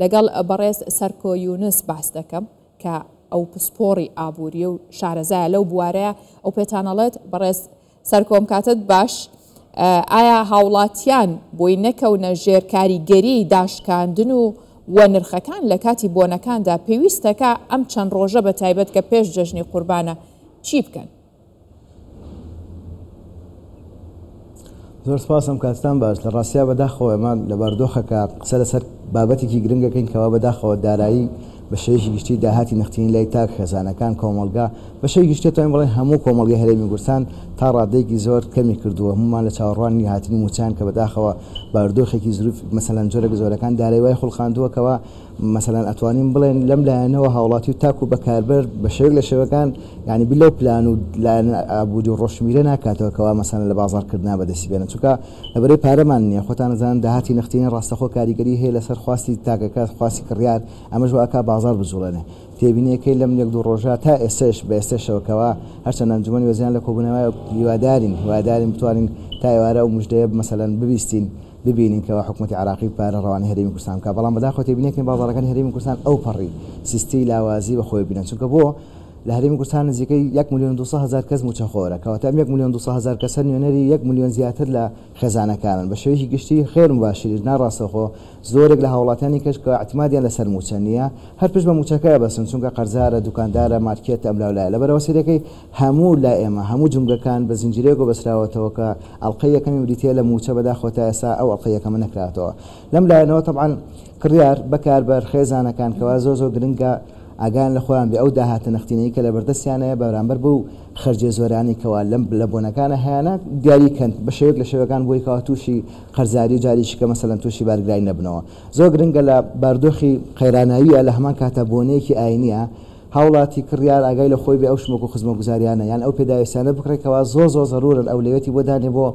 لەگەڵ بەڕێز سەرکۆ یونس باس دەکەم کە ئەو پسپۆڕی ئابووریە و شارەزایە لەو بوارەیە، ئەو پێتان ئەڵێت. بەڕێز سەرکۆ ئەم کاتەت باش. ئایا هاوڵاتیان بۆی نەکەونە ژێر کاریگەری داشکاندن و و نرخەکان لە کاتی بۆنەکاندا پێویستەکە ئەم چەند ڕۆژە بە تایبەت کە پێش جەژنی قوربانە چی بکەن؟ زۆر سپاس ئەم کاتتان باش. لە ڕاستیا بەداخەوە ئێمە لە بارودۆخەکە قسە لەسەر بابەتێکی گرنگەکەین کەوا بەداخەوە دارایی بە شێوەیەکی گشتی داهاتی نەختینی لای تاک، خێزانەکان، کۆمەڵگا بە شێوەی گشتی دەتوانین بڵێین هەموو کۆمەڵگەی هەرێمی کوردستان تا ڕادەیەکی زۆر کەمی کردووە. هەموومان لە چاوەڕوانی هاتنی مووچەیان کە بەداخەوە بارودۆخێکی زروف مەسەلەن جۆرێک لە جۆرەکان دارایی وای خوڵقاندووە کەوا مەسەلەن ئەتوانین بڵێن لەم لایەنەوە هاوڵاتی و تاک و بەکاربەر بە شێوەیەک لە شێوەکان یانی بیر لەو پلان و لایەنە ئابووری و ڕۆشنبیرە ناکاتەوە کەوا مەسەلەن لە بازاڕکردنا بەدەستی بێنن چونکە لەبەرەی پارەمان نییە خۆتان ئەزانن داهاتی نەختینە ڕاستەخۆ کاریگەری هەیە لەسەر خواستی تاکەکە خواستی کڕیار ئەمەش وا ئەکا بازاڕ بجوڵێنێ تێبینیەکەی لەم یەک دوو ڕۆژە تا ئێستەش بە ئێستەشەوە کەوا هەرچەند ئەنجومەنی وەزیران لە کۆبوونەوە هیوادارین هیوادارین بتوانین تا ئێوارە ئەو مژدەیە مەسەلەن ببیستین ببینین کەوا حکومەتی عێراقی پارە ڕەوانەی هەرێمی کوردستان بکات، بەڵام بەداخەوە تێبینیەکەین بازاڕەکانی هەرێمی کوردستان ئەوپەڕی سستی لاوازی بەخۆی بینن، چونکە بۆ لە هەرێمی کوردستان نزیکەی 1,200,000 کەس مووچەخۆرە، کەواتە ئەم 1,200,000 کەسە نوێنەری یەک ملیۆن زیاتر لە خێزانەکانن، بە شێوەیەکی گشتی غێر مباشریش ناڕاستەوخۆ زۆرێک لە هاوڵاتیانی کەش کە ئیعتیمادیان لەسەر مووچە نییە هەر پشت بە مووچەکە ئەبەستن، چونکە قەرزارە، دوکاندارە، مارکێتە، ئەملاولایە، لەبەرئەوە سەیرەکەی هەموو لای ئێمە هەموو جومگەکان بە زنجیرەیەکەوە بەستراوەتەوە کە ئەڵقەی یەکەمی بریتییە لە مووچە بەداخەوە تا ئێستا ئەو ئەڵقەی یەکەمە نەکراوەتەوە لەم لایەنەوە تەبعەن کڕیار، بەکاربەر، خێزانەکان کەوا زۆر زۆر گرنگە ئاگایان لە خۆیان بێ ئەو داهاتە نەختینەی کە لەبەردەستیانەیە بەرامبەر بەو خەرجیە زۆرانەی کەوا لەم لە بۆنەکانە هەیانە دیاری کەن بە شێوەیەک لە شێوەکان بۆی کەوا تووشی قەرزاری و جارێکی کە مەسەلەن تووشی بارگرانی نەبنەوە زۆر گرنگە لە باردۆخی قەیراناویە لە هەمان کاتا بۆنەیەکی ئاینیە هاوڵاتی کڕیار ئاگای لە خۆی بێ ئەو شمەک و خزمەگوزاریانە یان ئەو پێداویستیانە بکڕێ کەوا زۆر زۆر زەرورن ئەولەویەتی بۆ دانێ بۆ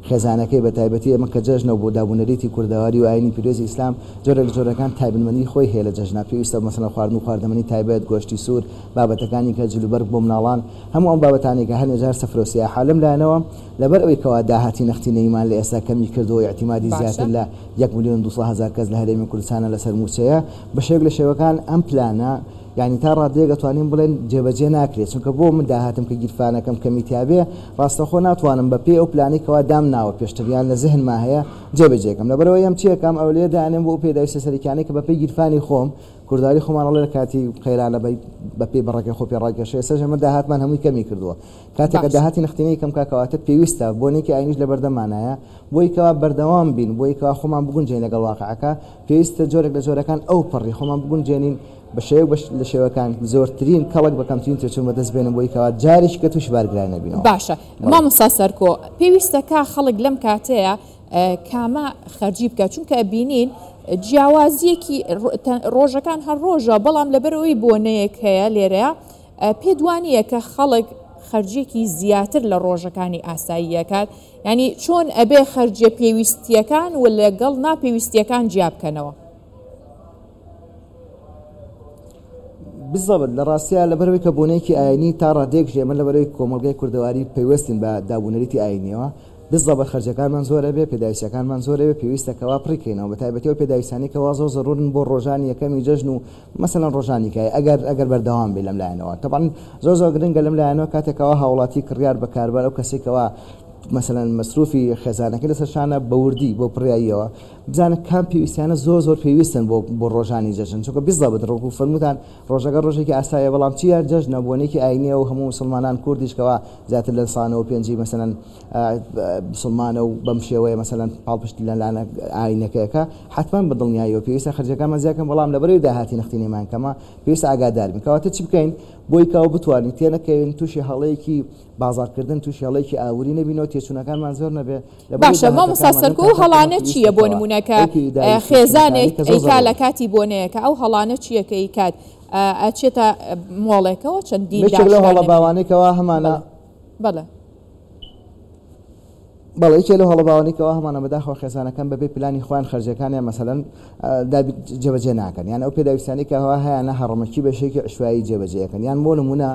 خێزانەکەی بە تایبەتی ئێمە کە جەژنە و بۆ دابونەریتی کوردەواری و ئاینی پیرۆزی ئیسلام جۆرێک لە جۆرەکان تایبەتمەندی خۆی هەیە لە جەژنا پێویستە مەسەلەن خواردن و خواردەمەنی تایبەت گۆشتی سوور بابەتەکانی کە جلوبەرگ بۆ مناڵان هەموو ئەم بابەتانەی کە هەنێ جار سەفرە و سیاحە لەم لایەنەوە لەبەر ئەوەی کەوا داهاتی نەختینەییمان لە ئێستا کەمی کردووە و ئیعتیمادی زیاتر لە 1,200,000 کەس لە هەرێمی کوردستانە لەسەر مووچەیە بە شێوەیەک لە شێوەکان ئەم پلانە یانی تا ڕادەیەک ئەتوانین بڵێن جێبەجێ ناکرێت چونکە بۆ من داهاتم کە گیرفانەکەم کەمی تیابێ ڕاستەخۆ ناتوانم بە پێی ئەو پلانەی کەوا دامناوە پێشتر یان لە زهنما هەیە جێبەجێ کەم لەبەرئەوە یەم چی ئەکەم ئەولەیە دانێم بۆ ئەو پێداویستە سەرەکیانەی کە بە پێی گیرفانی خۆم کورداری خۆمان ئەڵێ لە کاتی قەیرانە بە بە پێی بەڕەکەی خۆ پێ ڕاکێشە ئێستاش ئێمە داهاتمان هەمووی کەمی کردووە کاتێک کە داهاتی نەختینەی کەم کا کەواتە پێویستە بۆنێکی ئاینیش لە بەردەمانایە بۆی کەوا بەردەوام بین بۆی کەوا خۆمان بگونجێین لەگەڵ واقعەکە پێویستە جۆرێک لە جۆرەکان ئەو پەڕی خۆمان بگونجێنین بە شێوەیەک بە لە شێوەکان زۆرترین کەڵک بە کەمترین تێچوون بەدەست بێنن بۆی کەوا جارێکی کە تووشی بارگرانی نەبینەوە. باشە مامۆستا سەرکۆ پێویستە کا خەڵک لەم کاتەیە کامە خەرجی بکات چونکە ئەبینین جیاوازیەکی ڕۆژەکان هەر ڕۆژە بەڵام لەبەرئەوەی بۆنەیەک هەیە لێرەیە پێت وانییە کە خەڵک خەرجیەکی زیاتر لە ڕۆژەکانی ئاسایی ئەکات یانی چۆن ئەبێ خەرجیە پێویستیەکان و لەگەڵ ناپێویستیەکان جیا بکەنەوە؟ بالضبط لە ڕاستیا لەبەرئەوەی کە بۆنەیەکی ئاینی تا ڕادەیەک ژێ ئێمە لەبەرئەوەی کۆمەڵگای کوردەواری پەیوەستین بە دابونەریتی ئاینیەوە بالضبط خەرجەکانمان زۆر ئەبێ پێداویستیەکانمان زۆر ئەبێ پێویستە کەوا پڕی کەینەوە بەتایبەتی ئەو پێداویستانەی کەوا زۆر زەرورن بۆ ڕۆژانی یەکەمی جەژن و مەسەلەن ڕۆژانی کای ئەگەر ئەگەر بەردەوام بێ لەم لایەنەوە تەبعەن زۆر زۆر گرنگە لەم لایەنەوە کاتێک کەوا هاوڵاتی کڕیار بەکاربەر ئەو کەسەی کەوا مەسەلەن مەسروفی خێزانەکەی لەسەر شانە بە وردی بۆ پڕیاییەوە بزانە کام پێویستیانە زۆر زۆر پێویستن بۆ بۆ ڕۆژانی جەژن چونکە بیزەبت ڕۆکو فەرمووتان ڕۆژەکە ڕۆژێکی ئاسایە بەڵام چییە جەژنە بۆنێکی ئاینیە و هەموو مسلمانان کوردیش کەوا زیاتر لە سانەوە پێنجی مەسەلەن مسلمانە و بەم شێوەیە مەسەلەن پاڵپشتی لە لانە ئاینەکەیەکە حتمما بە دڵنیاییەوە پێویستە خەرجەکانمان زیاد کەن بەڵام لەبەرەوەی داهاتی نەختینەمان کەمە پێویستە ئاگادار بین کەواتە چی بکەین بۆی کەوا بتوانین تێنەکەوین تووشی هەڵەیەکی بازاڕکردن تووشی هەڵەیەکی ئابووری نەبینەوە تێچوونەکانمان زۆر نەبێ باشە مامۆستا سەرکۆ ئەو هەڵانە چییە بۆ نموونە کە خێزانێک ئەیکا لە کاتی بۆنەیەکە ئەو هەڵانە چییە کە ئەیکات ئەچێتە مۆڵێکەوە چەندین یەکێک لەو هەڵە باوانەی کەوا هەمانە بەڵێ. بەڵێ یەکێ لەو هەڵە باوانەی کەوا هەمانە بەداخەوە خێزانەکان بەبێ پلانی خۆیان خەرجیەکانیان مەسەلەن جێبەجێ ناکەن یان ئەو پێداویستانەی کەوا هەیانە هەڕەمەکی بە شێوەیەکی عشوایی جێبەجێ ئەکەن یان بۆ نمونە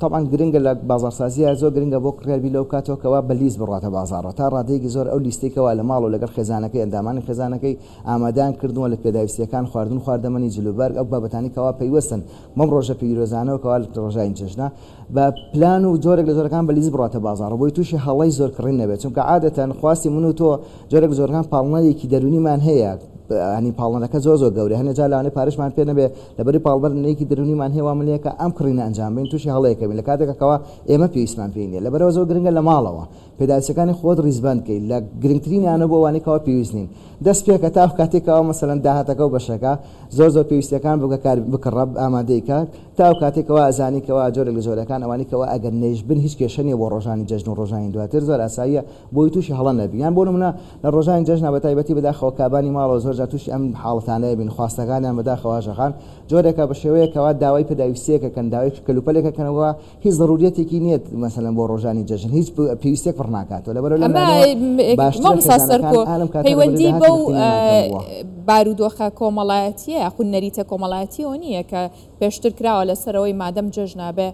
تەبعەن گرنگە لە بازاڕسازییا زۆر گرنگە بۆ کڕیار بیر لەوە بکاتەوە کەوا بە لیست بڕواتە بازاڕەوە تا ڕادەیەکی زۆر ئەو لیستەی کەوا لە ماڵەوە لەگەڵ خێزانەکەی ئەندامانی خێزانەکەی ئامادەیان کردووە لە پێداویستییەکان خواردن خواردەمەنی جلوبەرگ ئەو بابەتانەی کەوا پەیوەستن بەم ڕۆژە پیرۆزانەوە کەوا ڕۆژانی جەژنە بە پلان و جۆرێک لە جۆرەکان بە لیست بڕواتە بازاڕەوە بۆی تووشی هەڵەی زۆر کڕین نەبێت چونکە عادەتەن خواستی من و تۆ جۆرێک لە جۆرەکان پاڵنەرێکی دەروونیمان هەیە ینی پاڵنەرەکە زۆر زۆر گەورەیە هەنێ جار لەوانەیە پارەشمان پێ نەبێ لەبەری پاڵبەرێکی دەروونیمان هەیە وامان لێکە ئەم کڕینە ئەنجام بەین تووشی هەڵەیەکە بین لە کاتێکا کەوا ئێمە پێویستمان پێی نییە لەبەرئەوە زۆر گرنگە لە ماڵەوە پێداویستیەکانی خۆت ڕیزبەند کەی لە گرنگترینیانە بۆ ئەوانەی کەوا پێویست نین دەست پێکە تا ئەو کاتێک کەوا مەسەلەن داهاتەکە و بەشەکە زۆر زۆر پێویستیەکان بکە کار بکڕە ئامادەی کە تا ئەو کاتێک کەوا ئەزانی کەوا جۆرێک لە جۆرەکان ئەوانەی کەوا ئەگەر نەیشبن هیچ کێشە نییە بۆ ڕۆژانی جەژن و ڕۆژانی دواتر زۆر ئاساییە بۆی تووشی هەڵە نەبی یان بۆ نمونە لە ڕۆژانی جەژنا بە تایبەتی بەداخەوە کابانی ماڵەوە زۆر جار تووشی ئەم حاڵەتانە بین خواستەکانیان بەداخەوە هاژەخان جۆرێکە بە شێوەیەک کەوا داوای پێداویستیەک ئەکەن داوای کەلوپەلێک ئەکەنەوە هیچ زەروریەتێکی نییە مەسەلەن بۆ ڕۆژانی جەژن هیچ پێویستێک پڕ ناکاتەوە لەبەرئەوە لەم ئەمە لایەنەوە باشترە مامۆستا خێزانەکان سەرکۆ ئا لەم کاتە لەبەرئەوەی پەیوەندی داهاتی بەو نەختینەمان کەم بووە. بارودۆخە کۆمەڵایەتیە یاخود نەریتە کۆمەڵایەتیەوە نییە کە پێشتر کراوە لەسەرەوەی مادەم جەژنە ئەبێ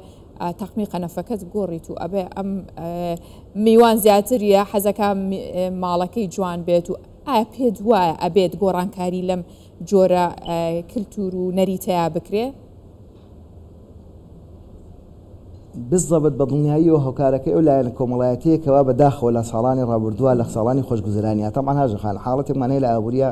تەقمی قەنەفەکەت بگۆڕیت و ئەبێ ئەم میوان زیاتریە حەزەکە ماڵەکەی جوان بێت و ئایا پێت وایە ئەبێت گۆڕانکاری لەم جۆرە کللتور و نەریتەیە بکرێ؟ بزەبت بە دڵنیاییەوە هۆکارەکەی ئەو لایەنە کۆمەڵایەتیە کەوا بە داخەوە لە ساڵانی ڕابردووە لە ساڵانی خۆشگوزەرانیە تەبعەن هاژە خان حاڵەتێکمان هەیە لە ئابووریە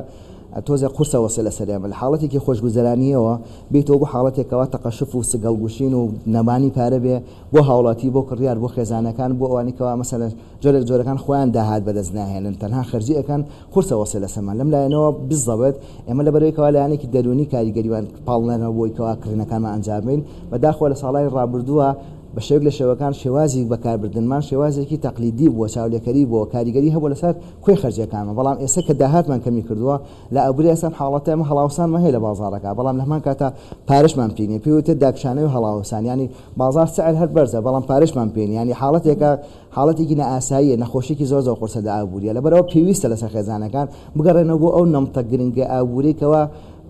تۆزێ قورسە وەسێ لەسەر ئێمە لە حاڵەتێکی خۆشگوزەرانیەوە بێیتەوە بۆ حاڵەتێک کەوا تەقەشف و سگەڵگوشین و نەمانی پارە بێ بۆ هاوڵاتی بۆ کڕیار بۆ خێزانەکان بۆ ئەوانی کەوا مەسەلەن جۆرێک جۆرەکان خۆیان داهات بەدەست ناهێنن تەنها خەرجی ئەکەن قورسە وەسێ لەسەرمان لەم لایەنەوە بزەبت ئێمە لەبەرئەوەی کەوا لایەنێکی دەروونی کاریگەریوان پاڵنەرە بۆی کەوا کڕینەکانمان ئەنجام بەین بەداخەوە لە ساڵانی ڕابردووە بە شێوەیەک لە شێوەکان شێوازی بەکاربردنمان شێوازێکی تەقلیدی بووە چاولێکەری بووە کاریگەری هەبووە لەسەر کۆی خەرجیەکانمان بەڵام ئێستا کە داهاتمان کەمی کردووە لە ئابووری ئێستا ئەم حاڵەتە ئێمە هەڵاوسانمان هەیە لە بازاڕەکە بەڵام لە هەمان کاتا پارەشمان پێ نیە پێی وترێت داکشانەوەی هەڵاوسان یانی بازاڕ سعر هەر بەرزە بەڵام پارەشمان پێ نیە یانی حاڵەتێکە حاڵەتێکی نائاساییە نەخۆشیەکی زۆر زۆر قورسە لە ئابووریە لەبەرئەوە پێویستە لەسەر خێزانەکان بگەڕێنەوە بۆ ئەو نەمتە گرنگە ئابووریەی کەوا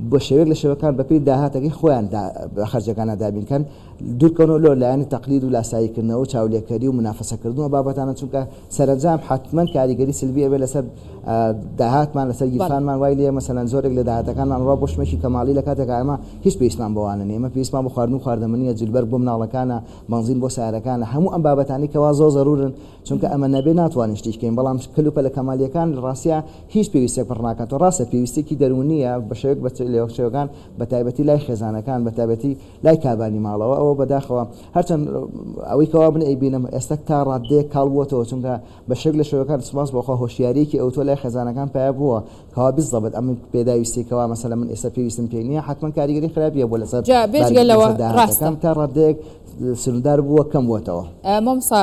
بە شێوەیەک لە شێوەکان بەپێی داهاتەکەی خۆیان خەرجەکانە دابین کەن دوورکەونەوە لۆ لایەنی تەقلید و لاساییکردنەوە و چاولێکەری و منافەسەکردن و بابەتانە چونکە سەرەنجام حەتمەن کاریگەری سلبی ئەبێت لەسەر داهاتمان لەسەر گیرفانمان وای لێ مەسەلەن زۆرێک لە داهاتەکانمان ڕوا بۆ شمەکی کەماڵی لە کاتێکا ئێمە هیچ پێویستمان بەوانە نیە ئێمە پێویستمان بە خواردن و خواردەمەنیە جلبەرگ بۆ مناڵەکانە بەنزین بۆ سەیارەکانە هەموو ئەم بابەتانەی کەوا زۆر زەرورن چونکە ئەمە نەبێ ناتوانین شتیش کەین بەڵام کەلوپەلە کەمالیەکان لە ڕاستیا هیچ پێویستێک پڕ ناکاتەوە ڕاستە پێویستێکی دەروونیە بە شێوەیەک بە شێوەکان بە تایبەتی لای خێزانەکان بە تایبەتی لای کابانی ماڵەوە ئەوە بەداخەوە هەرچەند ئەوەی کەوا من ئەیبینم ئێستا تا ڕاددەیەک کاڵ بووەتەوە چونکە بە شێوەیەک لە شێوەکان سوپاس بۆ خوا هۆشیارییەکی ئەوتۆ لای خێزانەکان پەیا بووە کەوا بزەبت ئەم پێداویستی کەوا مەسەلەن من ئێستا پێویستم پێی نییە حەتمەن کاریگەری خراپی هەبووە لەسەر جا بێجگە لەوە لەسەر ڕاستە داهاتەکەم تا ڕاددەیەک سنووردار بووە کەم بووەتەوە. مامۆستا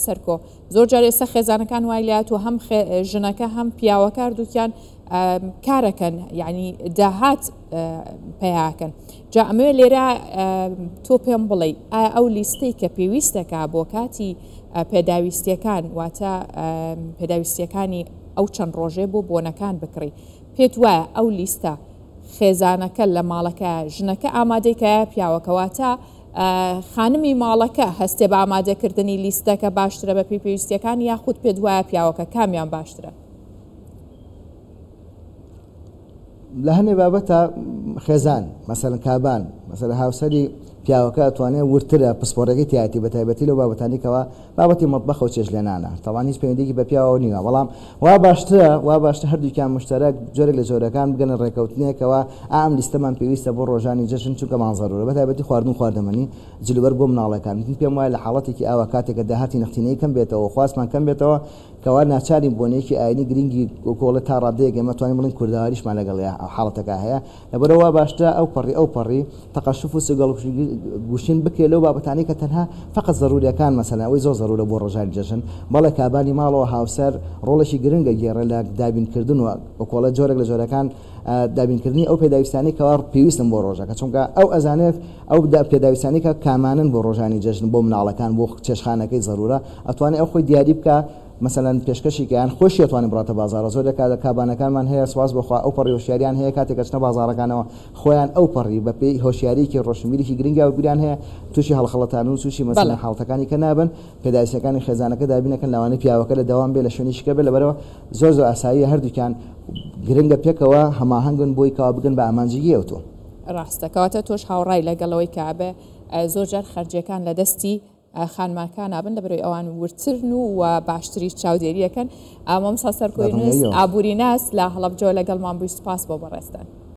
سەرکۆ زۆر جار ئێستا خێزانەکان وای لێهاتووە هەم ژنەکە هەم پیاوەکە هەردووکیان کارەکەن یعنی داهات پیاکەن جا ئەمەوێ لێرە تۆ پێم بڵێ ئایا ئەو لیستەی کە پێویستەکە بۆ کاتی پێداویستیەکان واتە پێداویستیەکانی ئەو چەند ڕۆژێ بۆ بۆنەکان بکڕی پێت وایە ئەو لیستە خێزانەکە لە ماڵەکە ژنەکە ئامادەکە پیاوەکەواتە خانمی ماڵەکە هەستێ بە ئامادەکردنی لیستەکە باشترە بە پێی پێویستیەکان یاخود پێت وایە پیاوەکە کامیان باشترە؟ لە هەنێ بابەتە خێزان مەسەلەن کابان مەسەلە هاوسەری پیاوەکە ئەتوانێت وردترە پسپۆڕەکەی تیاتی بە تایبەتی لەو بابەتانی کەوا بابەتی مەتبەخە و چێژلێنانە تاوان هیچ پەیوەندیکی بە پیاوەوە نییە بەڵام وا باشترە وا باشتر هەردووکیان مشتەرەک جۆرێک لە جۆرەکان بگەنە ڕێکەوتنێکەوە ئا ئەم لیستەمان پێویستە بۆ ڕۆژانی جەژن چونکە مان زەرورە بە تایبەتی خواردن و خواردەمەنی جلوبەرگ بۆ مناڵەکان من پێم وایە لە حاڵەتێکی ئاوا کاتێک کە داهاتی نەختینەیی کەم بێتەوە خواستمان کەم بێتەوە کەوا ناچارین بۆنەیەکی ئاینی گرنگی وەکۆڵێ تا ڕادەیەک ئێمە توانین بڵێین کوردەواریشمان لەگەڵ حاڵەتەکە هەیە لەبەرئەوە وا باشترە ئەو پەڕی ئەو پەڕی تەقەشوف و سگەڵ گوشین بکرێت لەو بابەتانەی کە تەنها فەقەت زەروریەکان مەسەلەن ئەوەی زۆر زەرورە بۆ ڕۆژانی جەژن بەڵێ کابانی ماڵەوە هاوسەر ڕۆڵێکی گرنگ ئەگێڕێ لە دابینکردن و وەکۆڵێ جۆرێک لە جۆرەکان دابینکردنی ئەو پێداویستانەی کەوا پێویستن بۆ ڕۆژەکە چونکە ئەو ئەزانێت ئەو پێداویستانەی کە کامانەن بۆ ڕۆژانی جەژن بۆ مناڵەکان بۆ چێشخانەکەی زەرورە ئەتوانێت ئەو خۆی دیاری بکا. مەسەلەن پێشکەشی کە یان خۆشی ئەتوانێ بڕاتە بازاڕە زۆر لە کادە کابانەکانمان هەیە سوپاس بۆ خوا ئەو پەڕی هۆشیاریان هەیە کاتێک ئەچنە بازاڕەکانەوە خۆیان ئەو پەڕی بە پێی هۆشیاریکی ڕۆشنبیریکی گرنگیا و بیریان هەیە تووشی هەڵخەڵەتان و تووشی مەسەلەن حاڵەتەکانی کە نابن پێداویستیەکانی خێزانەکە دابینەکەن لەوانەیە پیاوەکە لە دەوام بێ لە شوێنیشکە بێ لەبەرەوە زۆر زۆر ئاساییە هەردووکیان گرنگە پێکەوە هەماهەنگن بۆی کەوا بگەن بە ئامانجێکی ئەوتۆ. ڕاستە کەواتە تۆش هاوڕای لەگەڵ ئەوەی کە ئەبێ زۆر جار خەرجیەکان لە دەستی خانمەکانا بن لەبەرەوەی ئەوان وردترن و و باشتریش چاودێریەکەن. مامۆستا سەرکۆ یونس بەدڵنیاییەوە. ئابووریناس لە هەڵەبجەوە لەگەڵمان بووی سوپاس بۆ بەڕێزتان.